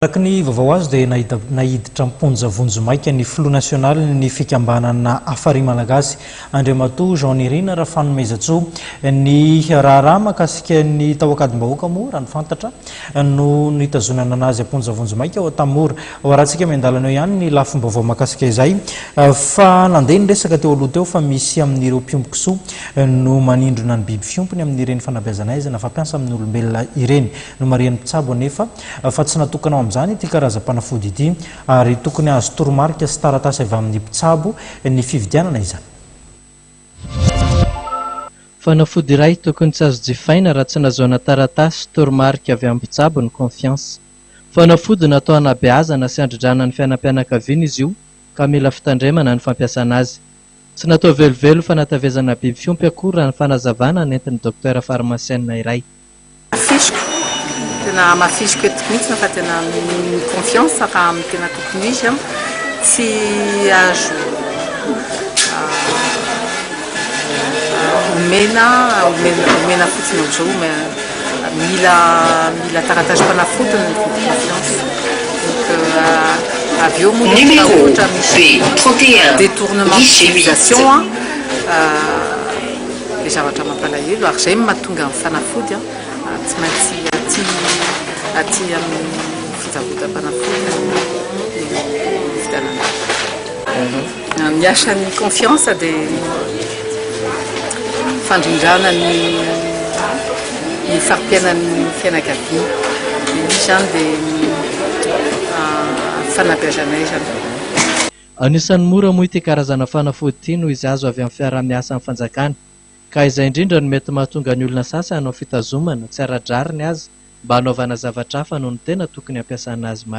Araka ny vaovao azo dia naiditra am-ponja vonjimaika ny filoha nasionalin'ny fikambanana Hafari Malagasy, Andriamatoa Jean Nirina Rafanomezantsoa. Ny raharaha mahakasika ny tao Ankadimbahoaka moa, raha ny fantatra, no nitazonana anazy am-ponja vonjimaika ao Antanimora. Ho arahantsika miandalana eo ihany ny lafim-baovao mahakasika izay fa nandeha ny resaka teo aloha teo fa misy amin'ireo mpiompy kisoa no manindrona ny biby fiompiny amin'ireny fanabeazana aizana fampiasa amin'ny olombelona ireny. Nomarihan'ny mpitsabo anefa fa tsy natokana ho amin'izany ity karazam-panafody ity ary tokony hahazo toromarika sy taratasy avy amin'ny mpitsabo ny fividianana izany. Fanafody iray tokony tsy azo jifaina raha tsy nahazoana taratasy sy toromarika avy amin'ny mpitsabo ny Confiance. Fanafody natao hanabeazana sy handrindrana ny fiainam-pianakaviana izy io ka mila fitandremana ny fampiasana azy. Tsy natao velively ho fanatavezana biby fiompy akory raha ny fanazavana nentin'ny dokotera farmasiana iray. Hamafisiko, tena hamafisiko eto mihitsy fa tena ny confiance raha amin'ny tena tokony izy an, tsy azo omena omena fotsiny amin'izao, mila mila taratasim-panafody ny confiance, donc avy eo moa raha ohatra misy détournement d'utilisation an. Ilay zavatra mampalahelo ary izay no mahatonga ny fanafody tsy maintsy aty aty amin'ny fivarotam-panafody no hividianana azy. Ny asan'ny confiance dia fandrindrana ny ny fari-piainan'ny fianakaviana. Dia io izany dia fanabeazana aizana. Anisan'ny mora moa ity karazana fanafody ity noho izy azo avy amin'ny fiaraha-miasa amin'ny fanjakana, ka izay indrindra no mety mahatonga ny olona sasany hanao fitazomana, tsy ara-drariny aza, mba hanaovana zavatra hafa noho ny tena tokony hampiasana azy marina.